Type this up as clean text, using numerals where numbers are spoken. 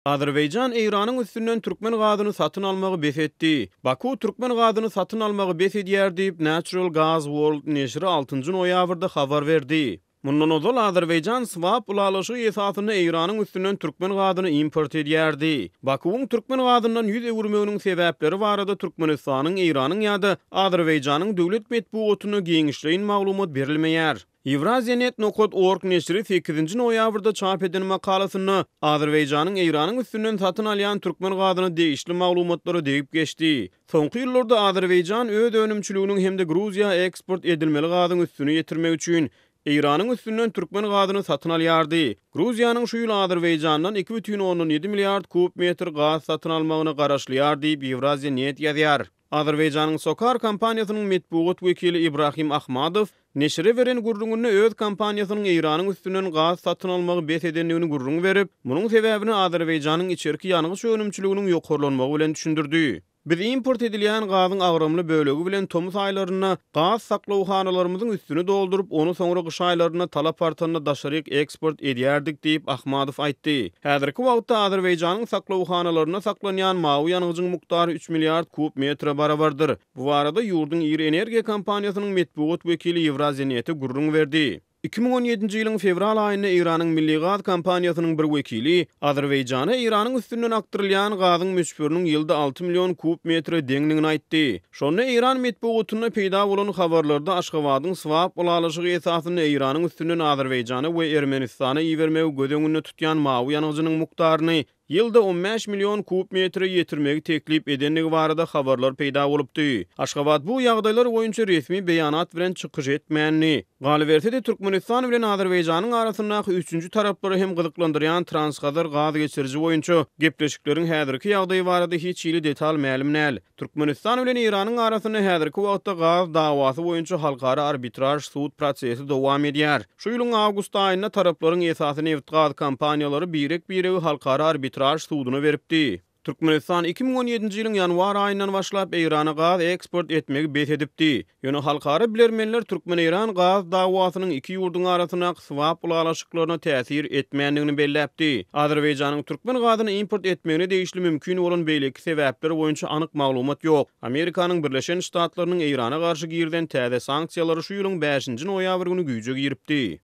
Azerbaýjan Eýranyň üstünden türkmen gazyny satyn almagy bes etdi. Baku türkmen gazyny satyn almagy bes edýär diýip, Natural Gas World neşiri altynjy noýabrda habar berdi. Mundan ozal Azerbaýjan swap ylalaşygy esasynda Eýranyň üstünden türkmen gazyny import edýärdi. Bakuwyň türkmen gazyndan ýüz öwürmeginiň sebäpleri barada Türkmenistanyň, Eýranyň ýa-da Azerbaýjanyň döwlet metbugatynda giňişleýin maglumat berilmeýär. Eurasianet nokat org neşiri sekizinji noýabrda çap eden makalasynda Azerbaýjanyň Eýranyň üstünden satyn alýan türkmen gazyna degişli maglumatlara degip geçdi. Soňky ýyllarda Azerbaýjan öz önümçiliginiň hem-de Gruziýa eksport edilmeli gazyň üstüni ýetirmek üçin Eýranyň üstünden türkmen gazyny satyn alýardy. Gruziýanyň şu ýyl Azerbaýjandan 2,7 milliard kub metr gaz satyn almagyna garaşylýar diýip, Eurasianet ýazýar. Azerbaýjanyň SOCAR kompaniýasynyň metbugat wekili Ibrahim Ahmadow neşire beren gürrüňinde öz kompaniýasynyň Eýranyň üstünden gaz satyn almagy bes edendigini gürrüň berip, munuň sebäbini Azerbaýjanyň içerki ýangyç önümçiliginiň ýokarlanmagy bilen düşündirdi. Biz import edilýän gazyň agramly bölegi bilen tomus aýlarynda gaz saklawhanalarymyzyň üstüni dolduryp, ony soňra gyş aýlarynda talap artanda daşaryk eksport edýärdik diýip, Ahmadow aýtdy. Häzirki wagtda Azerbaýjanyň saklawhanalarynda saklanýan mawy ýangyjyň mukdary üç milliard kub metre barabardyr. Bu barada ýurduň iri energiýa kompaniýasynyň metbugat wekili Ýewraziýanete gürrüň berdi. 2017-nji ýylyň fewral aýynda Eýranyň milli gaz kompaniýasynyň bir wekili Azerbaýjana Eýranyň üstünden akdyrylýan gazyň möçberiniň ýylda 6 million kub metre deňdigini aýtdy. Şonda eýran metbugatynda peýda bolan habarlarda Aşgabadyň swap ylalaşygy esasynda Eýranyň üstünden Azerbaýjana we Ermenistana ibermegi göz öňünde tutýan mawy ýangyjynyň mukdaryny ýylda 15 million kub metre ýetirmegi teklip edendigi barada habarlar peýda bolupdy. Aşgabat bu ýagdaýlar boýunça resmi beýanat bilen çykyş etmändi. Galyberse-de, Türkmenistan bilen Azerbaýjanyň arasyndaky üçünji taraplary hem gyzyklandyrýan Transhazar gaz geçiriji boýunça gepleşikleriň häzirki ýagdaýy barada hiç hili detal mälim däl. Türkmenistan bilen Eýranyň arasynda häzirki wagtda gaz dawasy boýunça halkara arbitraž sud prosesi dowam edýär. Şu ýylyň awgust aýynda taraplaryň esasy nebit-gaz kompaniýalary birek-biregi halkara arbitraž suduna beripdi. Türkmenistan 2017-nji ýylyň ýanwar aýyndan başlap Eýrana gaz eksport etmegi bes edipdi. Ýöne halkara bilermenler türkmen-eýran gaz dawasynyň iki ýurduň arasyndaky swap ylalaşyklaryna täsir etmändigini belläpdi. Azerbaýjanyň türkmen gazyny import etmegine degişli mümkin bolan beýleki sebäpler boýunça anyk maglumat ýok. Amerikanyň Birleşen Ştatlarynyň Eýrana garşy girizen täze sanksiýalary şu ýylyň bäşinji noýabr güni güýje giripdi.